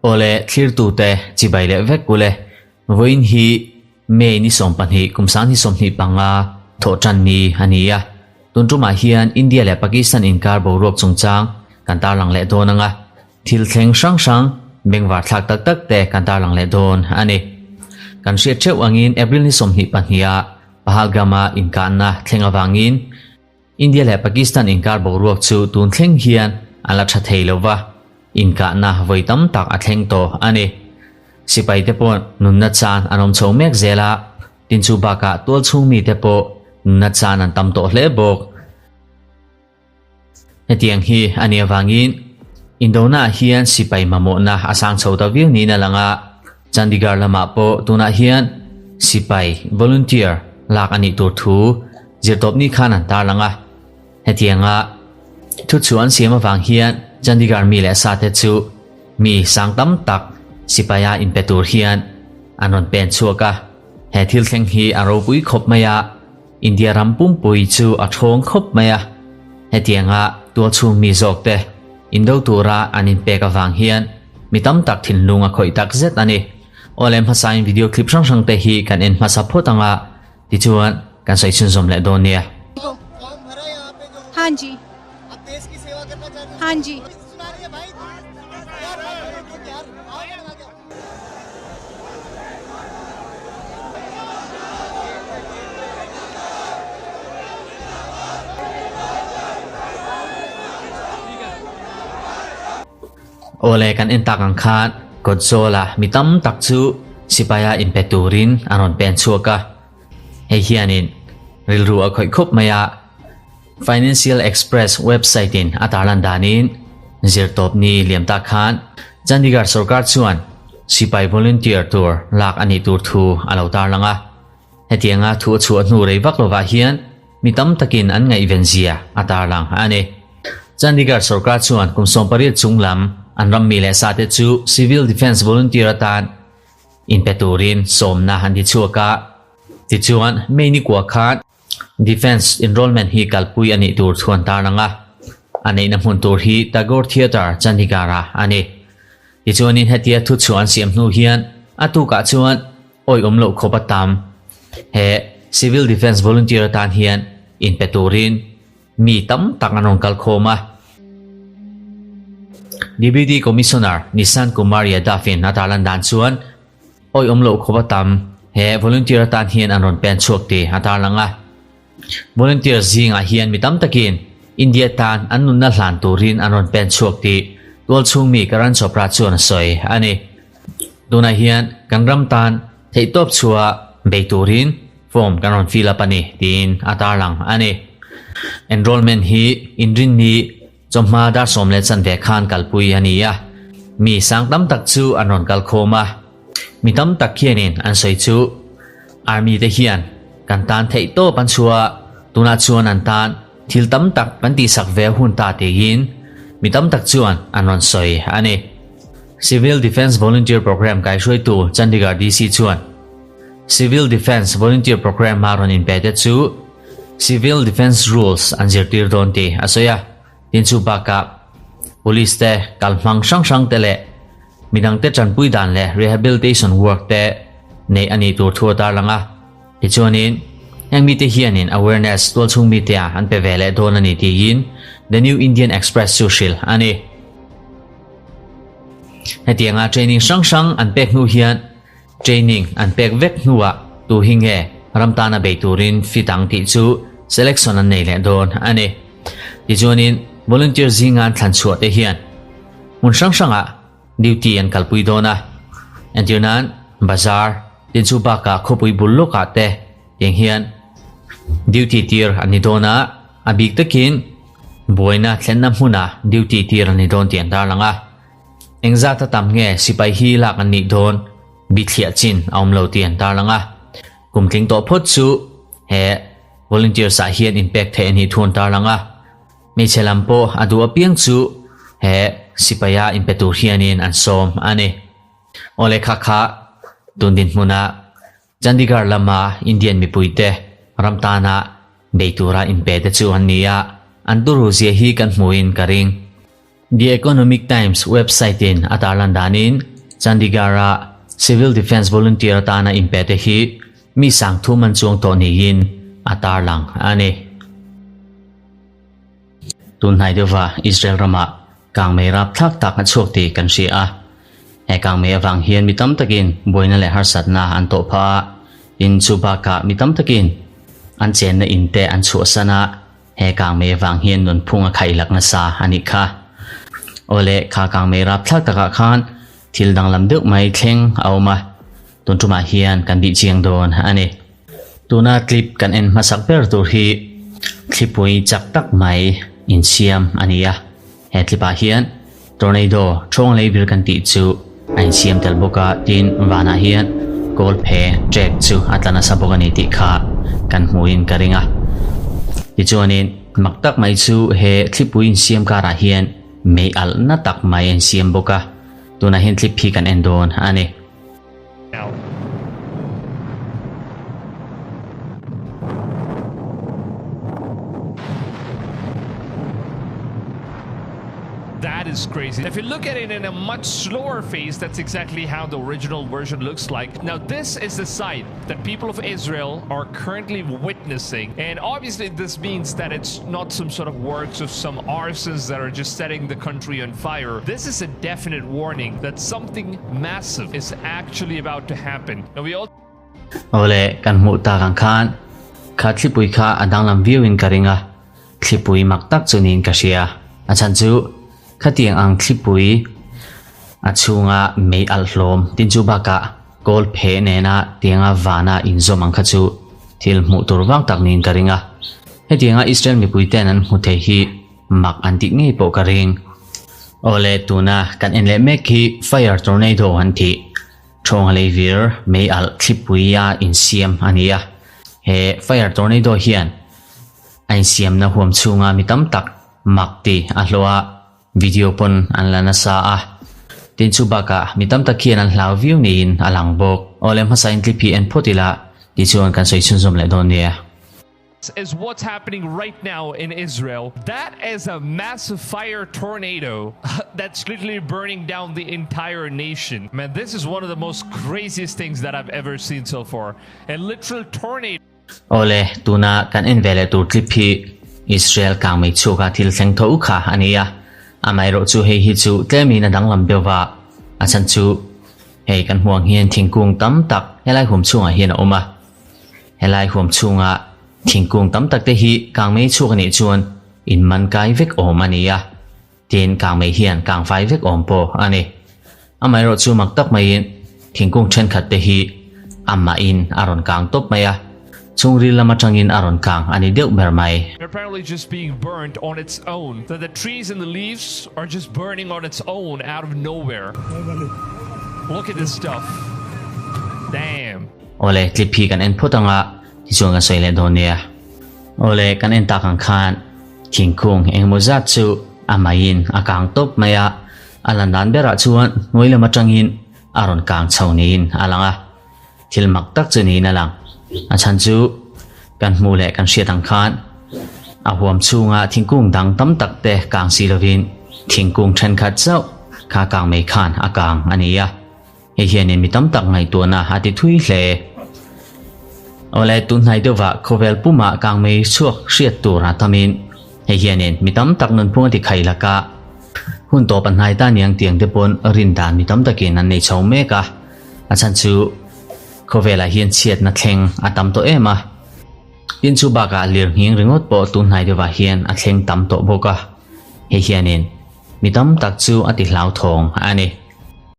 Awle thlirtute chibai leh vek ule. Vawiin hi May ni 12 kum 2025 thawh tan ni a ni a. Tun tumah hian India leh Pakistan inkar boruak chungchang kan tarlang leh dawn anga thil thleng hrang hrang bengvar thlak tak tak te kan tarlang leh dawn a ni. Kan hriat theuh angin April ni 22 ah Pahalgam-a inkahna thleng avangin India leh Pakistan inkar boruak chu tun thleng hian a la tha thei lo va, inkahna vawi tam tak a thleng tawh a ni. Sipai te pawh nunna chan an awm chho mek zel a, tin chu bakah tual chhung mite pawh nunna chan an tam tawh hle bawk. Hetiang hi a nih avangin Indona ah hian sipai mamawhna a sang chho ta viau niin a lang a, Chandigarh lamah pawh tunah hian sipai volunteer lak a nih tur thu zirtawpni khan an tarlang a. Hetianga thu chu an siam avang hian Chandigarh mi leh sate chu mi sang tam tak sipaia inpe tur hian an rawn pen chhuak a. He thil thleng hi a ropui khawp mai a. India ram pumpui chu a thawng khawp mai a, hetianga tualchhung mi zawk te indo tura an inpek avang hian mi tam tak thinlung a khawih tak zet a ni. Awle hmasain video clip hrang hrang te hi kan en hmasa phawt anga tichuan kan sawi chhunzawm leh dawn nia. Haan ji. Haan ji. Awle kan en tak ang khan Kawtzawla mi tam tak chu sipaia inpe turin an rawn pen chhuak a, hei hianin rilru a khawih khawp mai a. Financial Express website in a tarlan danin zirtawpni liam tak khan Chandigarh sorkar chuan sipai volunteer tur lak a nih tur thu a lo tarlang a. Hetianga thu a chhuah hnu rei vak lovah hian mi tam takin an ngaihven zia a tarlang a ni. Chandigarh sorkar chuan kum 18 chung lam an ram mi leh sate chu civil defence volunteer atan inpe turin sawmna an ti chhuak a. Tichuan May ni kua khan Defence enrolment hi kalpui a nih tur chuan tarlang a, a neihna hmun tur hi Tagore Theatre, Chandigarh-ah a ni. Tichuanin hetia thuchhuah an siam hnu hian a tukah chuan awih awm loh khawp a tam. He Civil Defence Volunteer atan hian inpe turin mi tam tak an rawn kal khawm a. Deputy Commissioner Nishant Kumar Yadav-in a tarlan dan chuan Awih awm loh khawp a tam, he volunteer atan hian an rawn pen chhuak tih a tarlang a. Volunteer zingah hian mi tam takin India tan an nunna hlan turin an rawn pen chhuak tih tualchhung mi Karan Chopra chuan a sawi a ni. Tunah hian kan ram tan theihtawp chhuah bei turin form kan rawn fill up a ni tiin a tarlang a ni. Enrollment hi inrinni Chawhma dar sawm leh chanve khan kalpui a ni a, mi sang tam tak chu an rawn kal khawm a. Mi tam tak khianin an sawi chu, Army te hian kan tan theih tawp an chhuah a, tunah chuan an tan thil tam tak kan tihsak ve a hun ta tiin mi tam tak chuan an rawn sawi a ni. Civil Defence Volunteer Programme kaihruaitu Chandigarh DC chuan Civil Defence Volunteer Programme-a rawn inpe te chu Civil Defence Rules an zirtir dawn tih a sawi a, tin chu bakah Police te kalhmang hrang hrang te leh midangte tanpui dan leh rehabilitation work te neih a nih tur thu a tarlang a. Tichuanin, heng mite hianin awareness tualchhung mite-ah an pe ve leh dawn a ni tiin The New Indian Express chu hrilh a ni. Hetianga training hrang hrang an pek hnu hian Training an pek vek hnuah tu hi nge ram tana bei turin fit ang tih chu selection an nei leh dawn a ni. Tichuanin volunteer zinga an thlan chhuah te hian hmun hrang hrangah duty an kalpui dawn a. Entir nan bazar, tin chu bakah khawpui bul lawkah te tiang hian duty tir an ni dawn a, a bik takin buaina thlenna hmunah duty tir an ni dawn tih an tarlang a. Engzat a tam nge sipai hi lak an nih dawn bithliah chin a awm lo tih an tarlang a. Kum tling tawh phawt chu he volunteers ah hian inpek theih a nih thu an tarlang a. Hmeichhe lam pawh a duh apiang chu he sipaia inpe tur hianin an sawm a ni. Awle kha kha tun dinhmunah Chandigarh lama Indian mipuite ram tana bei tura inpe te chu an ni a, an turu zia hi kan hmuin ka ring. The Economic Times website in a tarlan danin Chandigarh-a Civil Defence volunteer atana inpe te hi mi sangthum an chuang tawh niin a tarlang a ni. Tunhnai deuhva Israel ramah kangmei rapthlak tak a chhuak tih kan hria a. He kangmei avang hian mi tam takin buaina leh harsatna an tawh phah a, in chu bakah mi tam takin an chenna in te an chhuahsan a, he kangmei avang hian nunphung a khaih lak nasa a nih kha. Awle, kha kangmei rapthlak takah khan thil danglam deuh mai thleng a awm a, tun tumah hian kan bih chiang dawn a ni. Tuna clip kan en hmasak ber tur hi thlipui chak tak mai insiam a ni a. He clip ah hian tornado thawng lei vir kan tih chu a insiam tel bawk a, tin vanah hian kawl phe trek chu a tla nasa bawk a ni tih kha kan hmuhin ka ring a. Tichuanin mak tak mai chu he thlipui insiam karah hian mei alh na tak mai a insiam bawk a, tunah hian clip hi kan en dawn a ni. That is crazy. If you look at it in a much slower phase, that's exactly how the original version looks like. Now, this is the sight that people of Israel are currently witnessing. And obviously, this means that it's not some sort of works of some arsons that are just setting the country on fire. This is a definite warning that something massive is actually about to happen. Now we all Awle, kan hmuh tak ang khan kha thlipui kha a danglam viau in ka ring a, thlipui mak tak chu niin ka hria. A chhan chu khatiang ang thlipui a chhunga mei alh hlawm tin chu bakah kawl pheh nena tianga vana inzawm ang kha chu thil hmuh tur vang tak niin ka ring a. Hetianga Israel mipui ten an hmu thei hi Mak an tih ngei pawh ka ring. Awle tuna kan en leh mek hi fire tornado an tih. Thawng lei vir mei alh thlipui a insiam a ni a. He fire tornado hian a insiamna huam chhunga mi tam tak mak tih a hlawh a, video pawn an la nasa a. Tin chu bakah mi tam tak hian an hlau viau niin a lang bawk. Awle hmasa in tlip hi en phawt ila tichuan kan sawi chhunzawm leh dawn nia. Is what's happening right now in Israel. That is a massive fire tornado that's literally burning down the entire nation. Man, this is one of the most craziest things that I've ever seen so far. A literal tornado. Awle, tuna kan en ve leh tur clip hi Israel kangmei chhuaka thil thleng tho kha a ni a. Amaherawh chu hei hi chu tlemin a danglam deuh va, a chhan chu hei kan hmuh ang hian thingkung tam tak helai huam chhungah hian a awm a. Helai huam chhunga thingkung tam tak te hi kangmei chhuak a nih chuan in man kai vek awm a ni a, tin kangmei hian kangfai vek awm pawh a ni. Amaherawh chu mak tak maiin thingkung thenkhat te hi amahin a rawn kang tawp mai a, chhungril lam atangin a rawn kang a ni deuh ber mai. Apparently just being burnt on its own. That the trees and the leaves are just burning on its own out of nowhere. Look at this stuff. Damn. Awle, clip hi kan en phawt anga tichuan kan sawi leh dawn nia. Awle, kan en tak ang khan thingkung engemaw zat chu a maiin a kang tawp mai a, a lan dan berah chuan hnuai lam atangin a rawn kang chho niin a lang a, thil mak tak chu niin a lang. A chhan chu kan hmuh leh kan hriat ang khan a huam chhunga thingkung dang tam tak te kang si lovin thingkung thenkhat chauh kha kang mai khan a kang a ni a. Hei hianin mi tam tak ngaihtuahna a ti thui hle. Awle, tunhnai deuhvah khawvel pumah kangmei chhuak hriat tur a tamin hei hianin mi tam tak nunphung a ti khai laka hun tawp a hnai ta niang tiang te pawn rin dan mi tam takin an nei chho mek a, a chhan chu khawvelah hian chhiatna thleng a tam tawh em a. Tin chu bakah lirnghing ringawt pawh tunhnai deuhvah hian a thleng tam tawh bawk a, hei hianin mi tam tak chu a ti hlauthawng a ni.